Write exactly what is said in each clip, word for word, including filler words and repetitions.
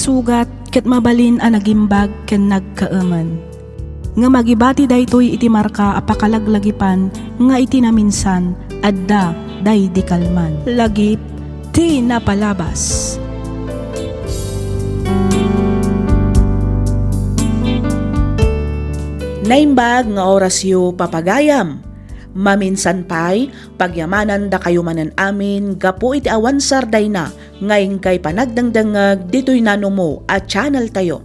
Sugat ket mabalin a nagimbag ken nagkaemen. Ngem agibati daytoy iti marka a pakalaglagipan nga iti naminsan, adda daydi kalman. Lagip ti napalabas. Naimbag nga orasyo, papagayam. Maminsan pay, pagyamanandakayo manen amin gapu iti awan sardayna nga inkay panagdengdengngeg ditoy nanumo a channeltayo.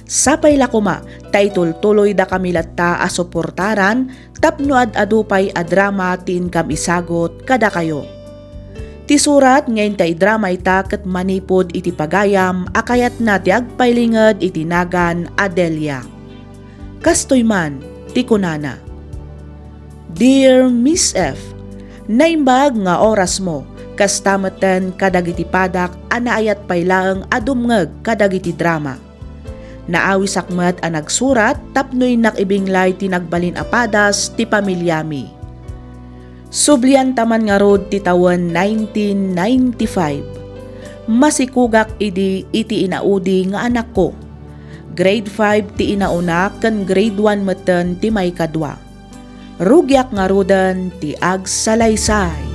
Sapay la koma ta itultuloydakami latta a suportaran tapno ad-adu pay a drama ti inkam isagut kadakayo. Ti surat nga inta idrama ita ket manipud iti pagayam a kayatna ti agpailinged iti nagan a Delia. Kastoy man ti kunana, "Dear Miss F, naimbag nga orasmo, kasta metten kadagiti padak a naayat pay laeng a dumngeg kadagiti drama. Naawisak met a nagsurat tapno innak ibinglay ti nagbalin a padas ti pamiliami. Sublianta man ngarud ti tawen nineteen ninety-five. Masikugak idi iti inaudi nga anakko. Grade five ti inauna ken grade one metten ti maikadua. Rugiak ngaruden ti agsalaysay."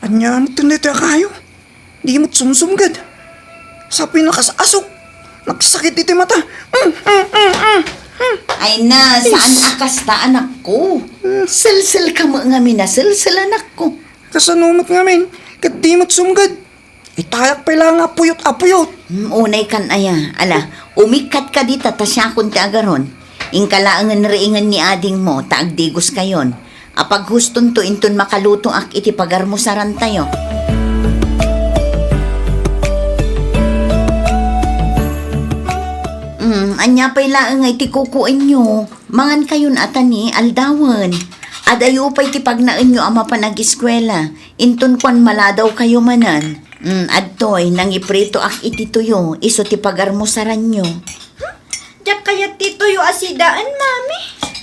Ania met daytoy a kayo? Di met sumsumged. Sapay nakas-asok. Nagsakit iti mata. Mm, mm, mm, mm, mm. Ay na, saan a kasta, anakko? Mm. Selselka met ngamin a selsel, anakko. Kasano met ngamin? Ket di met sumged. Itayak pay la nga puyot a puyot. Mm, unay kan aya. Ala, umikkat ka dita ta siakon ti agaron. Inka laengen riingen ni adingmo ta agdigoskayon. Apaghustonto inton makalutoak iti pagarmusarantayo. Mm, ania pay laeng nga iti kukuenyo? Mangankayon a tani aldawen. Adayo pay ti pagnaenyo a mapan agiskuela. Inton kuan maladawkayo manen. Mm, adtoy, nangipritoak iti tuyo, isu ti pagarmusaranyo. Hmm? Diak kayat ti tuyo a sidaen, Mami.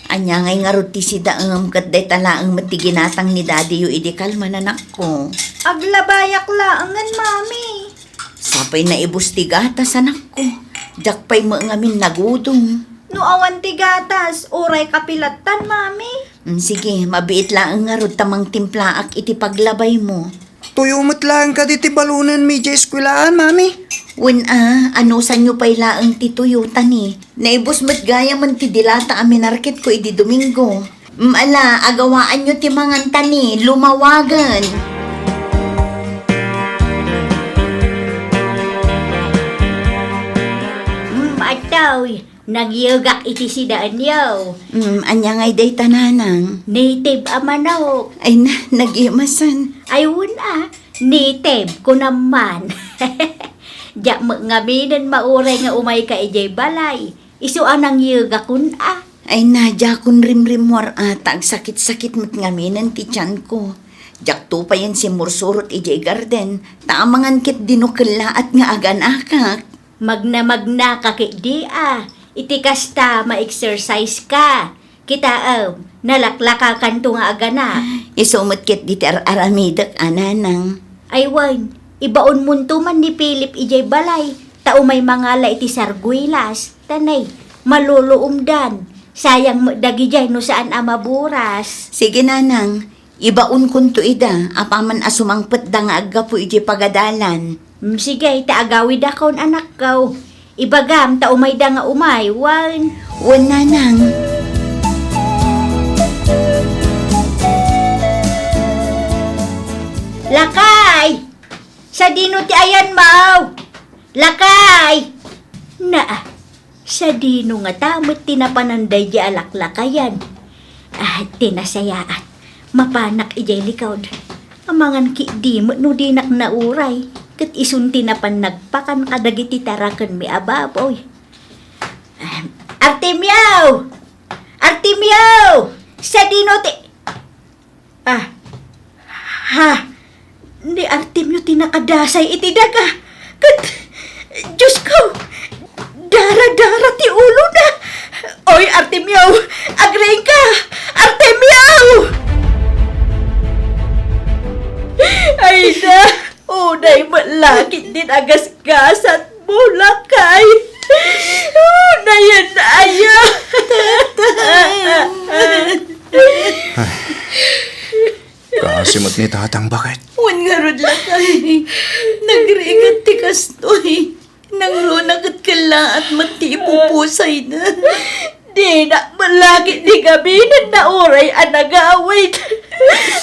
Ania ngay ngarud ti sidaem ket dayta laeng met ti ginatang ni Daddyyo idi kalman, anakko? Aglabayak laengen, Mami. Sapay naibus ti gatas, anakko. Diak pay met ngamin nagudong. No awan ti gatas, uray kape lattan, Mami. Mm, sige, mabiit laeng ngarud ta mangtimplaak iti paglabaymo. Tuyo met laeng kadi ti balonenmi idiay eskuelaan, Mami? Wen a, anusanyo pay laeng ti tuyo, tani. Naibus met gayamen ti dilata a minarketko idi Domingo. Mm, ala, agawaanyo ti mangan, tani, lumawagen. Mm, atoy. Nagyegak iti sidaenyo. Mm, ania ngay dayta, nanang? Native a manok. Ay na, nagimasan. Ay, wen a, native, kunam man. Diak met ngaminen mauray nga umayka idiay balay. Isu a nangyegakon a. Ay na, diakon rimrimmuar a, ta agsakit-sakit met ngaminen ti tianko. Diakto payen simmursurot idiay garden, ta amangan ketdi no kellaat nga aganakak. Magna-magna ka ketdi a, iti kasta, ma-exercise ka. Kitaem, nalaklakakanto nga agana. Isu met ketdi ti ar-aramidek a, nanang. Ay wen, ibaonmonto man ni Philip idiay balay, ta umay mangala iti sarguilas. Tanay, maluluomdan. Sayang met dagidiay no saan a maburas. Sige, nanang. Ibaonkonto ida, apaman a sumangpetda nga aggapu idiay pagadalan. Mm, sige, ta agawidakon, anakko. Ibagam ta umayda nga umay, wen. Wen, nanang. Lakay! Sadino ti ayanmo? Lakay! Naa, sadino ngata met ti napanan daydi a laklakayan? Ah, ti nasayaat, mapanak idiay likod. Amangan ketdi met no dinak nauray, ket isun ti napan nagpakan kadagiti tarakenmi a baboy. Ah, Artemio! Artemio! Sadino ti Ah. Ha? Ni Artemio ti nakadasay iti daga. Ket, Diosko, dara-dara ti ulona. Nagasgasat mo, lakay. Oh, nayan aya. Tatay. Kaasi met ni Tatang, baket. Wen ngarud, lakay. Nagrigat ti kastoy. Nangruna ket kellaat met ti ipupusayna. Dinak met la ketdi gaminen uray a nagawid.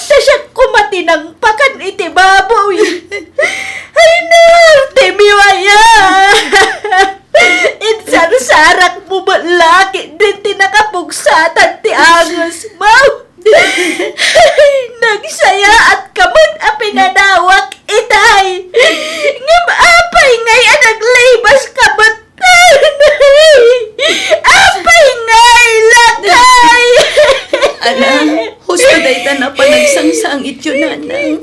Ta siak koma ti nangpakan iti baboy. Ay, nartimi aya! Insarsarakmo met la ketdin ti nakapugsatan ti angesmo. Nagsayaatka met a pinadawak itay. Ngem apay ngay a naglibas ka met? Apay ngay, lakay? Ala, husto dayta a panagsangsangityo, nanang.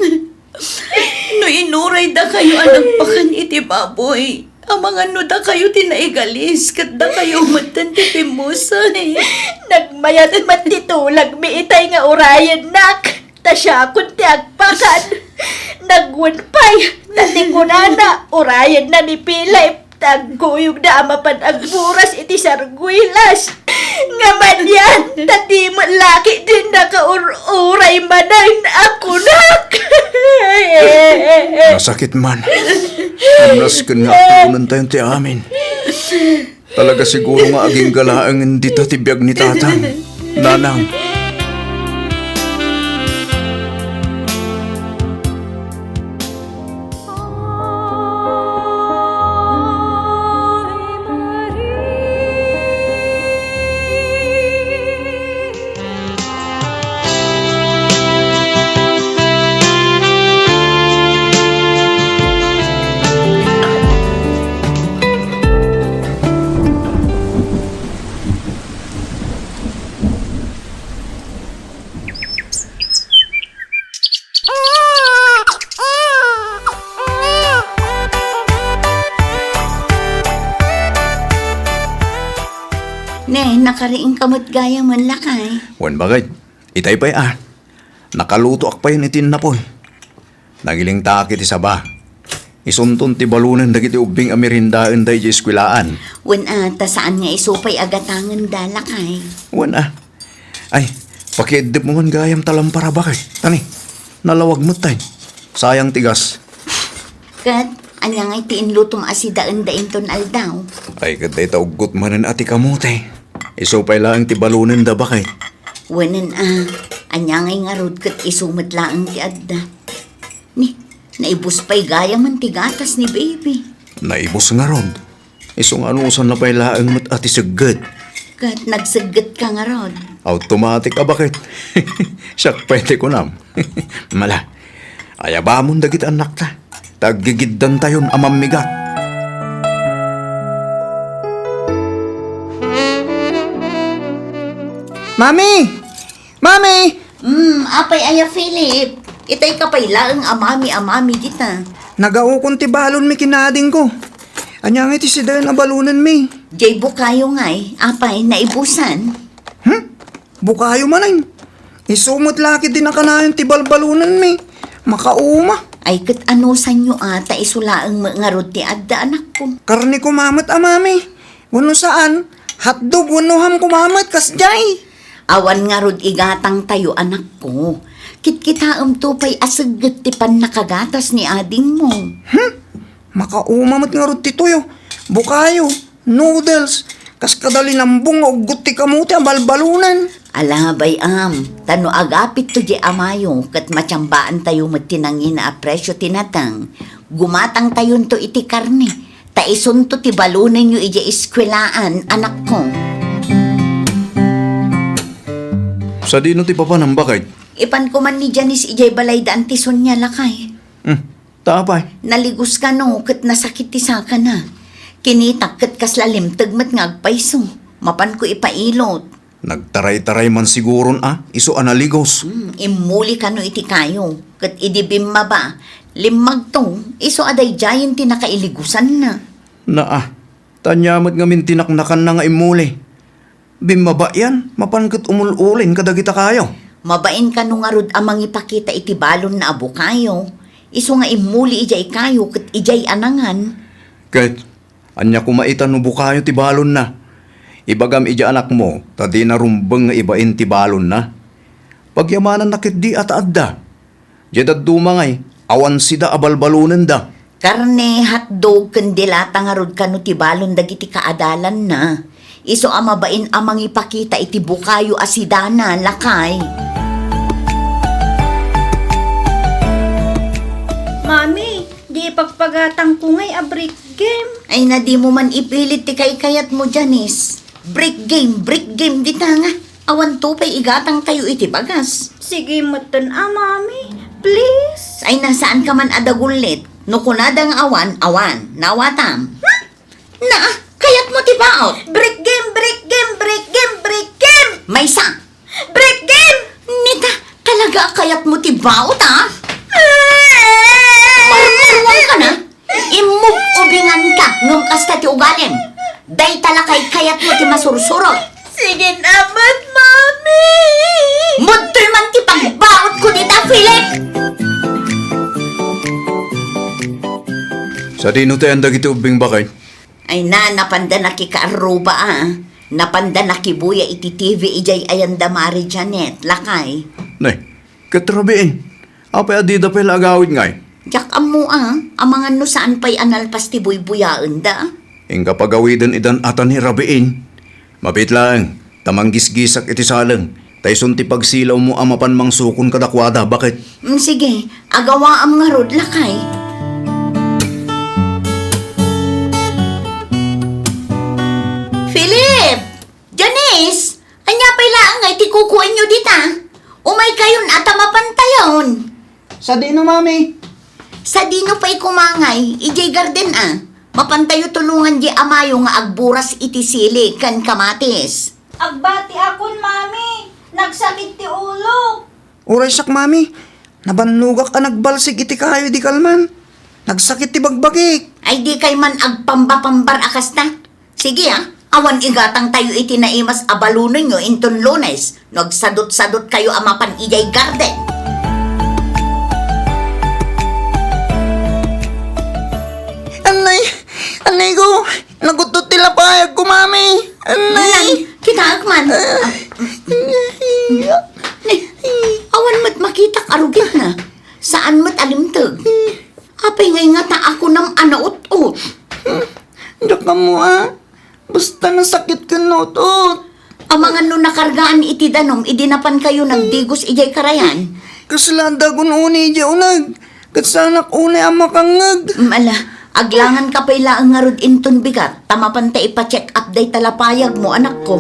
No inuray dakayo a nagpakan iti baboy, amangan no dakayo ti naigalis, ket dakayo metten ti pimmusay. Nagmayat met ti tulagmi itay nga urayennak, ta siakon ti agpakan. Nagwen pay, ta ti kunana, urayenna ni Pilip, ta agguyogda a mapan agburas iti sarguilas. Ngem anian, ta di met la ketdin nakaur-uray manen a kunak. Nasakit man. Nasken nga agtugonentayon ti amin. Talaga siguro nga agingga laeng dita ti biag ni Tatang, Nanang. Ne, nakariingka met gayam, lakay. Wen, baket. Itay pay a, nakalutoak payen iti innapoy. Nagilingtaak iti saba. Isunton ti balonen dagiti ubbing a meriendaenda idiay eskuelaan. Wen a, ta saan nga isu pay a gatangenda, lakay. Wen a. Ay, pakieddepmo man gayam ta lampara, baket. Tani, nalawag metten. Sayang ti gas. Ket, ania ngay ti inlutom a sidaenda inton aldaw? Ay, ket dayta uggot manen a ti kamote. Isu pay laeng ti balonenda, baket. Wenen a, ania ngay ngarud ket isu met laeng ti adda. Ni, naibus pay gayamen ti gatas ni baby. Naibus ngarud. Isu nga anusanna pay laeng met a ti segget. Ket nagseggetka ngarud. Automatic a, baket. Siak pay ti kunam. Mala, ayabamon dagiti annakta. Ta aggigiddantayon a mammigat. Mami! Mami! Hmm, apay aya, Philip? Itay ka pay laeng a mami a mami dita. Nagaukon ti balonmi ken adingko. Ania ngay ti sidaen a balonenmi? Jay bukayo ngay, apay, naibusan? Hmm? Bukayo manen. Isu met la ketdi nakanayon ti balbalonenmi. Makauma. Ay, ket anusanyo a, ta isu laeng met ngarud ti adda, anakko. Karne koma met a mami. Wenno saan, hotdog wenno ham koma met kasdiay. Awan ngarud igatangtayo, anakko. Kitkitaemto pay a segget ti pannakagatas ni adingmo. Hmm? Makauma met ngarud ti tuyo, bukayo, noodles, kas kada linambong nga uggot ti kamote a balbalonen. Ala, bay-am, ta no agapitto di amayo ket matiambaantayo met ti nangina a presio ti nateng, gumatangtayonto iti karne, ta isunto ti balonenyo idiay eskuelaan, anakko. Sadino ti papanam, baket? Ipanko man ni Janice idiay balayda Auntie Sonia, lakay. Hmm. Ta apay? Naligos kano ket nasakit ti sakana. Kinitak ket kasla limteg met nga agpayso. Mapanko ipailot. Nagtaraytaray man siguron a, isu a naligos. Hmm, immuli kano iti kayo. Ket idi bimmaba, limmagto, isu a daydiayen ti nakailigosanna. Naa, ta ania met ngamin ti naknakanna nga immuli? Bimmaba iyan, mapan ket umul-ulin kadagita kayo. Mabain kano ngarud a mangipakita iti balonna a bukayo, Isu nga immuli idiay kayo ket idiay a nangan. Ket ania koma ita no bukayo ti balonna? Ibagam idiay anakmo ta dina rumbeng nga ibain ti balonna. Pagyamananna ketdi a ta adda. Diay dadduma ngay, awan sida a balbalonenda. Karne, hotdog, ken dilata ngarud kano ti balon dagiti kaadalanna. Isu a mabain a mangipakita iti bukayo a sidana, lakay. Mami, di ipagpagatangko ngay a brick game. Ay na, dimo man ipilit ti kaykayatmo, Janice. Brick game, brick game, dita nga. Awanto pay igatangtayo iti bagas. Sige metten a, Mami. Please. Ay na, saanka man a dagullit. No kunada nga awan, awan. Nawatam. Hmm? Na, kayatmo ti baot. Brick game, brick game, brick game, brick game. Maysa. Brick game! Nita, talaga a kayatmo ti baot, a? Marmaruang ka na? Immub-ubingan ka, ngem kasta ti ugalim. Dayta lakay kayatmo ti masursurot. Sige na met, Mami! Mudtoy man ti pagbaotko dita, Philip! Sadino ti ayan dagiti ubbing, baket? Ay na, napanda nakikaarruba, a. Napanda nakibuya iti T V idiay ayanda Mari Janet, lakay. Nay, ket rabiin, apay a dida pay la agawid ngay? Diak ammo, a, amangan no saan pay a nalpas ti buybuyaenda. Inka pagawiden idan ata ni rabiin. Mabiit laeng, ta manggisgisak iti saleng, ta isun ti pagsilawmo a mapan mangsukon kadakuada, baket? Mm, sige, agawaam ngarud, lakay. Philip! Janice! Ania pay laeng ngay ti kukuenyo dita? Umaykayon a ta mapantayon. Sadino, Mami? Sadino pay koma ngay, idiay garden a. Mapantayo tulongan di amayo nga agburas iti sili ken kamatis. Agbatiakon, Mami. Nagsakit ti ulok. Uraysak, Mami. Nabannogak a nagbalsig iti kayo idi kalman. Nagsakit ti bagbagik. Ay, dikay man agpambapambar a kasta. Sige, a, awan igatangtayo iti naimas a balonenyo inton Lunes no agsadutsadutkayo a mapan idiay garden. Annay, annay ko, naguttot ti lapayagko, Mami. Annay. Nan, kitaek man. Ah. Ni, awan met makitak a rugitna. Saan met a limteg. Apay ngay ngata a kunam a naut-ot? Hmm, diak ammo a. Basta nasakit ken naut-ot. Amangan no nakargaan iti danum idi napankayo nagdigos idiay karayan. Kasla adda gun-oni idiay uneg, ket saanak unay a makangngeg. Mm, ala, aglanganka pay laeng ngarud inton bigat, ta mapanta ipa-check up dayta lapayagmo, anakko.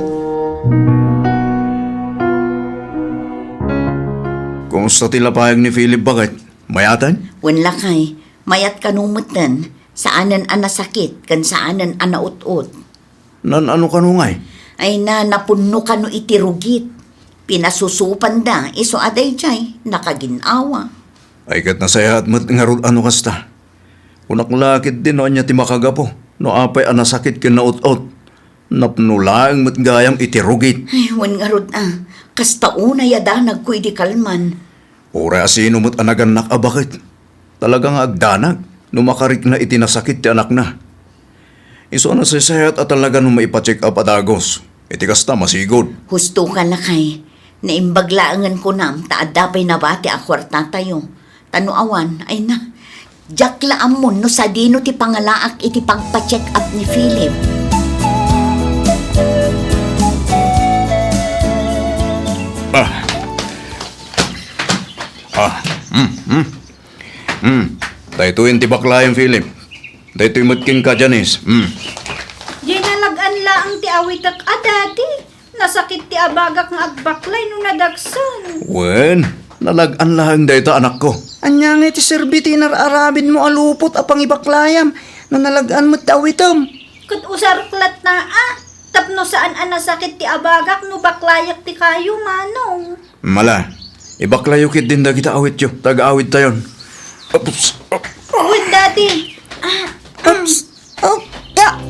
Kumusta ti lapayag ni Philip, baket? Mayaten? Wen lakay, mayat kano metten, saanen a nasakit ken saanen a naut-ot. Nan-ano kano ngay? Ay na, napunno kano iti rugit. Pinasusupanda, isu a daydiay, nakagin-awa. Ay ket nasayaat met ngarud a no kasta. Kunak la ketdi no ania ti makagapu, no apay a nasakit ken naut-ot. Napno laeng met gayam iti rugit. Ay, wen ngarud a, kasta unay a danagko idi kalman. Uray a sino met a nagannak a baket, talaga nga agdanag no makarikna iti nasakit ti anakna. Isu a nasaysayat a talaga no maipa-check up a dagus. Iti kasta, masigud. Husto ka, lakay. Naimbag laengen kunam ta adda pay nabati a kuartatayo. Ta no awan, ay na, diak la ammon no sadino ti pangalaak iti pagpa-check up ni Philip. Ah. Ah. Mm, mm. Mm. Daytoyen ti baklayen, Philip. Daytoy met kenka, Janice. Mm. Di nalag-an laeng ti awitek a, Daddy. Nasakit ti abagak nga agbaklay no nadagsen. Wen, nalag-an laeng dayta, anakko. Ania ngay ti serbi ti inar-arabidmo a lupot a pangibaklayam no nalag-an met ti awitem? Ket usarek latta a, tapno saan a nasakit ti abagak no baklayak ti kayo, Manong. Mala, ibaklayo ketdin dagiti awityo, ta agaawidtayon. Oops. Wen, Daddy. Ah, oops. Oh, ya.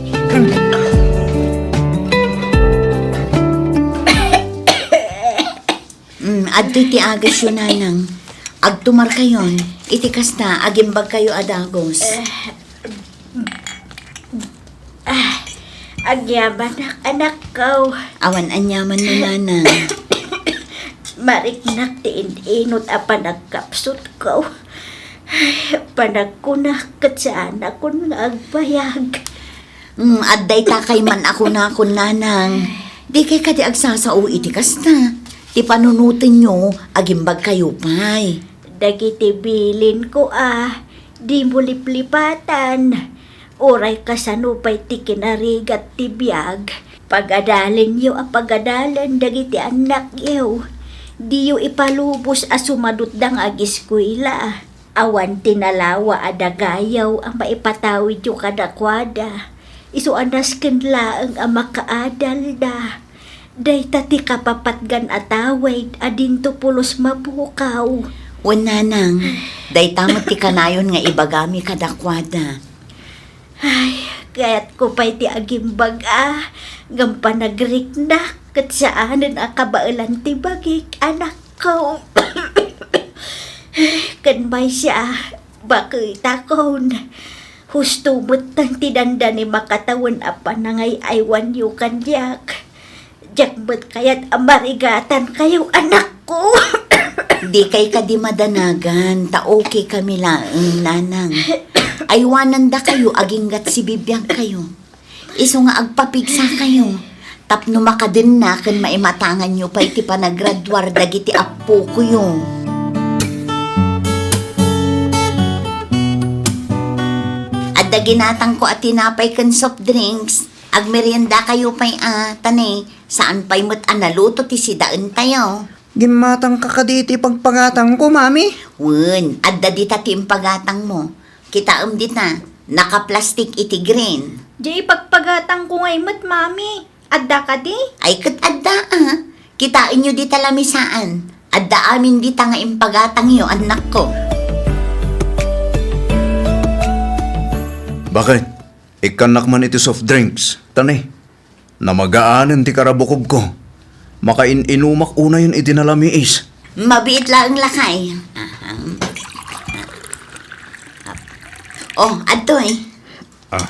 Mm, adtoy ti agasyo, Nanang. Agtumarkayon, Iti kasta, agimbagkayo a dagus. Eh, ah, agyamanak, anakko. Awan aniamanno, nanang. Mariknak ti in-inut a panagkapsutko. Ay, panagkunak ket saanakon nga agbayag. Mm, adda ita kay man a kunakon, nanang. Dikay kadi agsasao iti kasta. Ti panunotenyo, agimbagkayo pay. Dagiti bilinko a, dimo liplipatan. Uray kasano pay ti kinarigat ti biag, pagadalenyo a pagadalen dagiti annakyo. Diyo ipalubos a sumadutda nga agiskuela. Awan ti nalawa a dagayaw a maipatawidyo kadakuada. Isu a nasken laeng a makaadalda. Dayta ti kapapatgan a tawid a dinto pulos mapukaw. Wen, nanang, dayta met ti kanayon nga ibagami kadakuada. Ay, kayatko pay ti agimbag a, ngem panagriknak ket saanen a kabaelan ti bagik, anakko. Ken maysa, baketakon. Husto metten ti dandani makatawen a panangay-aywanyo kaniak. Diak met kayat a marigatankayo, anakko. Dikay kadi madanagan, ta okay kami laeng, nanang. Aywanandakayo aginggat sibibiagkayo. Isu nga agpapigsakayo, tapno makadenna ken maimatanganyo pay ti panagraduar dagiti appokoyo. Adda ginatangko a tinapay ken soft drinks. Agmeriendakayo pay a, ta ne, saan pay met a naluto ti sidaentayo. Gimmatangka kadi iti pagpagatangko, Mami? Wen, adda dita ti impagatangmo. Kitaem dita, nakaplastik iti green. Di ipagpagatangko ngay met, Mami. Adda kadi? Ay, ket adda, a. Kitaenyo dita lamisaan. Adda amin dita nga impagatangyo, annakko. Bakit? Ikkannak man iti soft drinks, ta ne, namagaanen ti karabukobko. Makain-inumak unayen iti nalamiis. Mabiit laeng, lakay. Ahem. Oh, adtoy. Ah.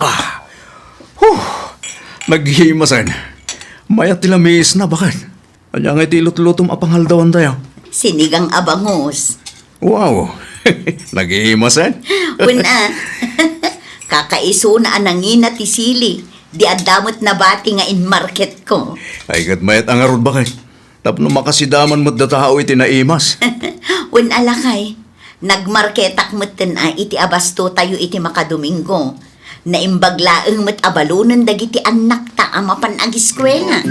Ah. Huh! Naghimasen. Mayat ti lamiisna, bakit? Ania ngay ti ilutlutom a pangaldawantayo? Sinigang a bangus. Wow! Naghimasen? Wen a. Kakaisuna a nangina ti sili. Di adda met nabati nga inmarketko. Ay, ket mayat a ngarud, bakit? Tapno makasidaman met data a tao iti naimas. Wen a, lakay. Nagmarketak metten a iti abastotayo iti makadomingo. Naimbag laeng met a balonen dagiti annakta a mapan agiskuela.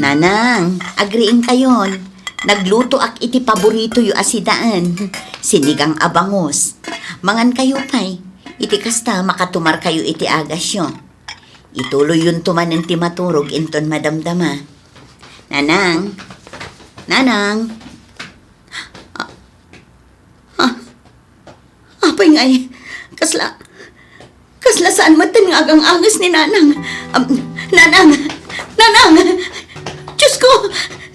Nanang, agriingkayon. Naglutoak iti paboritoyo a sidaen. Sinigang a bangus. Mangankayo pay. Iti kasta, makatumarkayo iti agasyo. Ituloyyonto manen ti maturog inton madamdama. Nanang! Nanang! Ah, ah, apay ngay? Kasla, kasla saan metten nga agang-anges ni Nanang? Am, Nanang! Nanang! Diyos ko!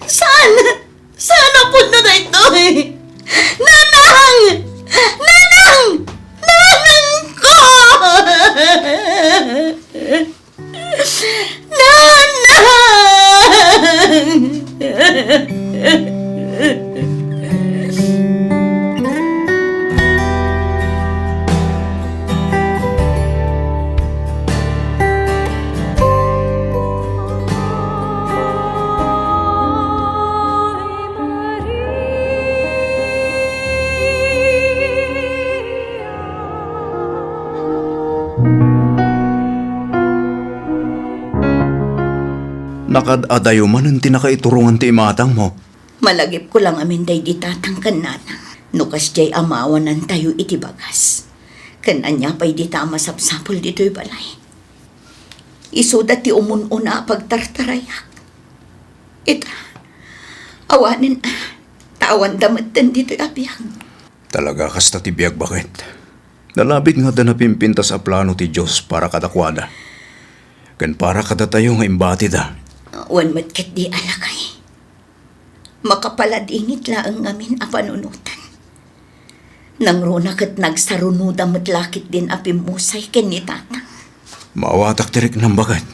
Saan? Saan a pudno daytoy? Nanang! Nanang! Nanang ko! Nanang! Nakaad-adayo manen ti nakaiturongan ti imatangmo. Malagipko la ngamin daydi tatang ken nanang. No kasdiay a maawanantayo iti bagas, ken ania pay dita a masapsapul ditoy balay? Isuda ti umun-una a pagtartarayak. Ita, awanen, ta awanda metten ditoy a biag. Talaga kasta ti biag, bakit? Nalabit nga adda napimpintas a plano ti Dios para kadakuada. ken para kadatayo nga imbatida. Wen met ketdi a lakay. Makapaladingit laeng ngamin a panunotan. Nangruna ket nagsarunoda met la ketdin a pimmusay ken ni Tatang. Maawatak ti riknam, baket.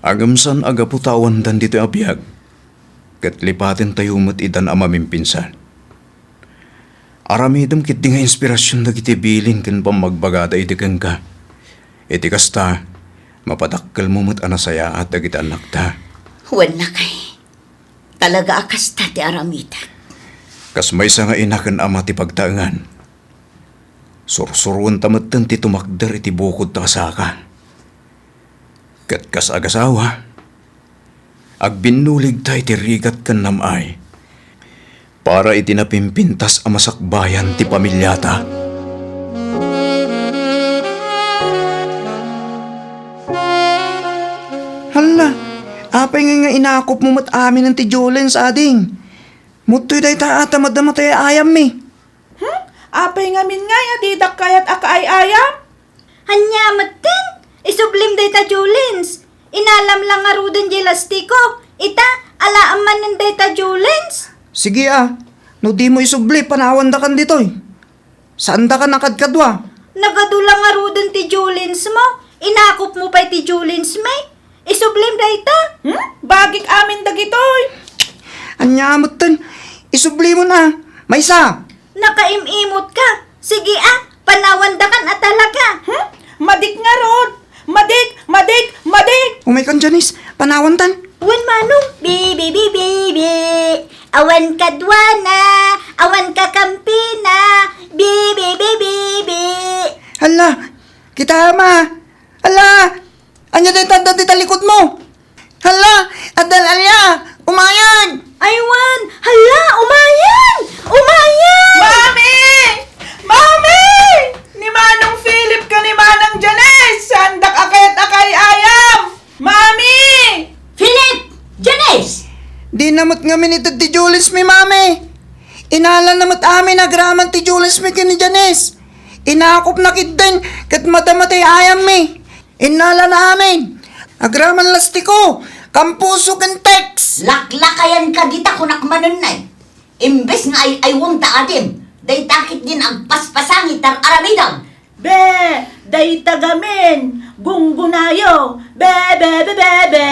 Ngem saan a gapu ta awandan ditoy a biag, ket lipatentayo met idan a mamimpinsan. Aramidem ketdi nga inspirasion dagiti bilin ken pammagbagada idi kenka. Iti kasta, mapadakkelmo met a nasayaat dagiti annakta. Wen lakay. Talaga a kasta ti aramidek. Kas maysa nga ina ken ama ti pagtaengan, sursuruenta metten ti tumakder iti bukodta a saka. Ket kas agasawa, agbinnuligta iti rigat ken nam-ay para iti napimpintas a masakbayan ti pamiliata. Hala, apay ngay nga inakupmo met aminen ti Jolens, ading? Mudtoy dayta a ta madama ti ay-ayammi. Hmm? Apay ngamin ngay a didak kayat a kaay-ayam? Ania metten? Isublim dayta Jolens. Inalam la ngaruden diay lastiko. Ita, alaem manen dayta Jolens. Sige a, no dimo isubli, panawandakan ditoy. Saandakan a kadkadua. Nagadu la ngaruden ti Jolensmo. Inakupmo pay ti Jolensmi. Isublim dayta. Hmm? Bagik amin dagitoy. Ania metten? Isublimon a. Maysa. Nakaim-imutka. Sige a, panawandakan a talaga. Hmm? Madik ngarud. Madik, madik, madik. Umaykan, Janice. Panawantan. Wen, Manong. Bibi, bibi, bi. Awan kaduana, awan kakampina. Bibi, bibi, bi. Hala, kita ama. Hala, ania dayta adda dita likudmo? Hala, adda Alia, umayen! Ay wen, hala, umayen! Umayen! Mami! Mami! Ni Manong Philip ken ni Manang Janice, saandak a kayat a kaay-ayam! Mami! Philip! Janice! Dina met ngamin ited ti Jolensmi, Mami. Inalana met amin agraman ti Jolensmi ken ni Janice. Inakupna ketdin ket madama ti ay-ayammi. Innalana amin. Agraman lastiko, kampuso ken text. Laklakayanka dita, kunak manen, nay. Imbes nga ay-aywem ta adim, dayta ketdin agpaspasangit ti ar-aramidam. Be, dayta gamin, gunggunayo. Be, be, be, be, be.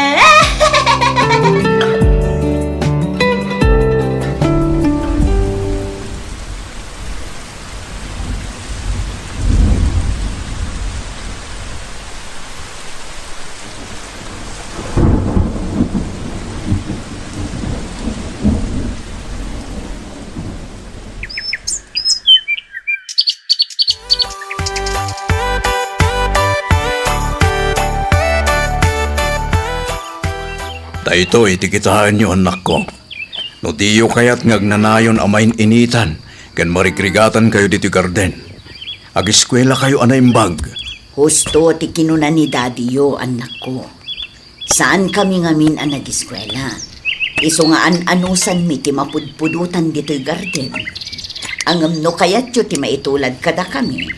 Daytoy ti kitaenyo, annakko. No diyo kayat nga agnanayon a main-initan ken marigrigatankayo ditoy garden, ageskuelakayo a naimbag. Husto ti kinuna ni dadiyo, annakko. Saankami ngamin a nageskuela. Isu nga an-anusanmi ti mapudpudotan ditoy garden. Ngem no kayatyo ti maitulad kadakami,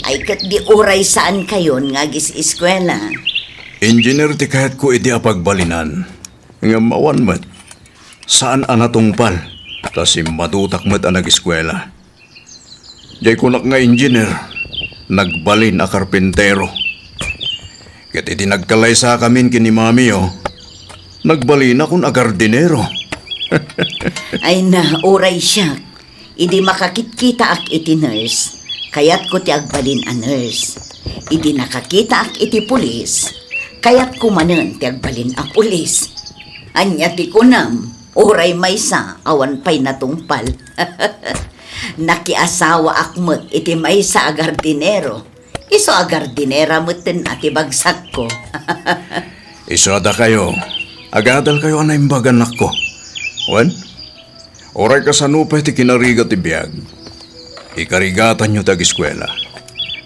ay ket di uray saankayon nga agis-eskuela. Engineer ti kayatko idi a pagbalinan. Ngem awan met. Saan a natungpal, ta simmadutak met a nageskuela. Diay kunak nga engineer, nagbalin a karpintero. Ket idi nagkalaysakamin ken ni mamiyo, nagbalinak a gardinero. Ay na, uray siak. Idi makakitkitaak iti nurse, kayatko ti agbalin a nurse. Idi nakakitaak iti pulis, kayatko manen ti agbalin a pulis. Ania ti kunam, uray maysa, awan pay natungpal. Nakiasawaak met iti maysa a gardinero. Isu a gardinera metten a ti bagsakko. Isu a dakayo, agadalkayo a naimbag, annakko. Wen, uray kasano pay ti kinarigat ti biag, ikarigatanyo ti ageskuela.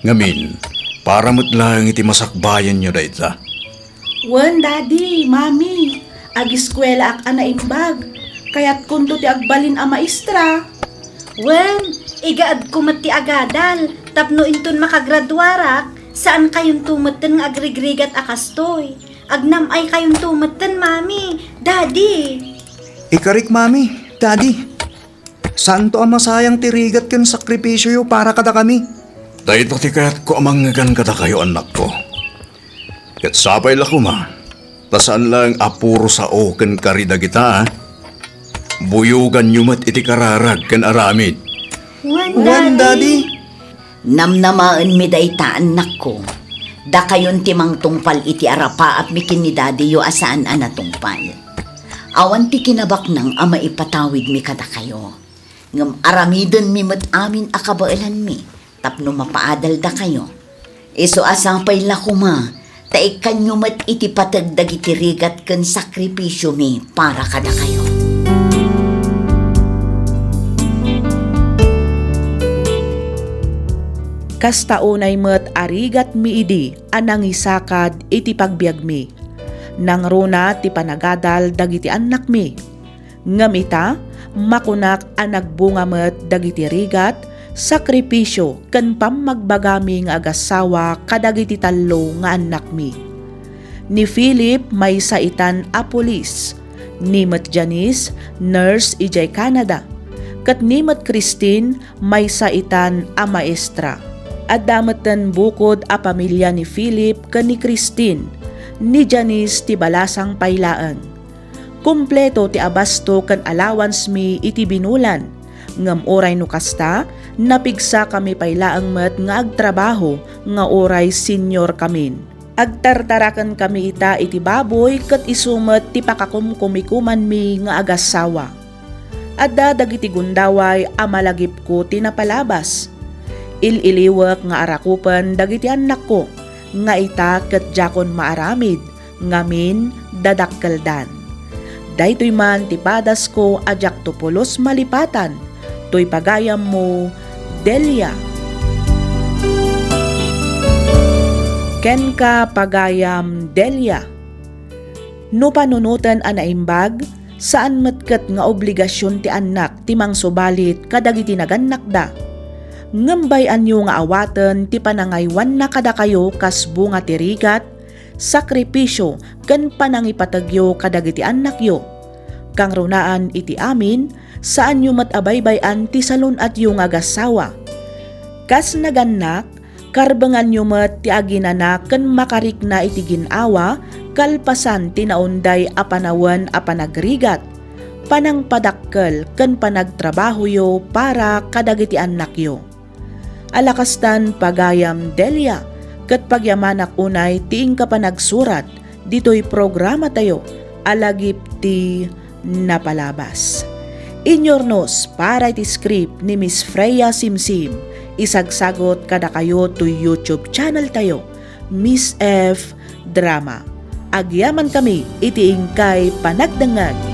Ngamin, para met laeng iti masakbayanyo dayta. Wen, Daddy, Mami, ageskuelaak a naimbag. Kayatkonto ti agbalin a maestra. Wen, igaedko met ti agadal tapno inton makagraduarak, Saankayonto metten nga agrigrigat a kastoy. Agnam-aykayonto metten, Mami, Daddy. Ikarik, Mami, Daddy. Saanto a masayang ti rigat ken sakripisioyo para kadakami. Dayta ti kayatko a mangngegana kadakayo, annakko. Ket sapay la koma, ta saan laeng a puro sao ken kari dagita, a. Buyoganyo met iti kararag ken aramid. Wen, Wen, Daddy. Daddy. Namnamaenmi dayta, annakko. Dakayon ti mangtungpal iti arapaapmi ken ni Daddyyo a saan a natungpal. Awan ti kinabaknang a maipatawidmi kadakayo. Ngem aramidenmi met amin a kabaelanmi tapno mapaadaldakayo. Isu a sapay la koma, ta ikkanyo met iti pateg dagiti rigat ken sakripisiomi para kadakayo. Kasta unay met a rigatmi idi a nangisakad iti pagbiagmi. Nangruna ti panagadal dagiti annakmi. Ngem ita, makunak a nagbunga met dagiti rigat, sakripisio, ken pammagbagami nga agassawa kadagiti tallo nga annakmi. Ni Philip maysa itan a pulis, ni met Janice, nurse idiay Canada, ket ni met Christine maysa itan a maestra. Adda metten bukod a pamilia ni Philip ken ni Christine, ni Janice ti balasang pay laeng. Kompleto ti abasto ken allowance mi iti binulan, ngem uray no kasta, napigsakami pay laeng met nga agtrabaho nga uray senior kamin. Agtartaraken kami ita iti baboy ket isu met ti pakakumkumikumanmi nga agassawa. Adda dagiti gundaway a malagipko ti napalabas. Il-iliwek nga arakupen dagiti annakko, nga ita ket diakon maaramid ngamin dadakkeldan. Daytoy man ti padasko a diakto pulos malipatan, toy pagayammo, Delia. Kenka, pagayam Delia. No panunoten a naimbag, saan met ket nga obligasion ti annak ti mangsubalit kadagiti nagannakda. Ngem bay-anyo nga awaten ti panangaywanna kadakayo kas bunga ti rigat, sakripisio, ken panangipategyo kadagiti annakyo. Kangrunaan iti amin, saanyo met a baybay-an ti salun-atyo nga agassawa. Kas nagannak, karbenganyo met ti aginana ken makarikna iti gin-awa kalpasan ti naunday a panawen a panagrigat, panangpadakkel ken panagtrabahoyo para kadagiti annakyo. Alakastan, pagayam Delia, ket pagyamanak unay ti inka panagsurat ditoy programatayo a lagip ti napalabas. Inyurnos para iti script ni Miss Freya Simsim, isagsagot kadakayo toy YouTube channel tayo, Miss F Drama. Agyamankami iti inkay panagdengngeg.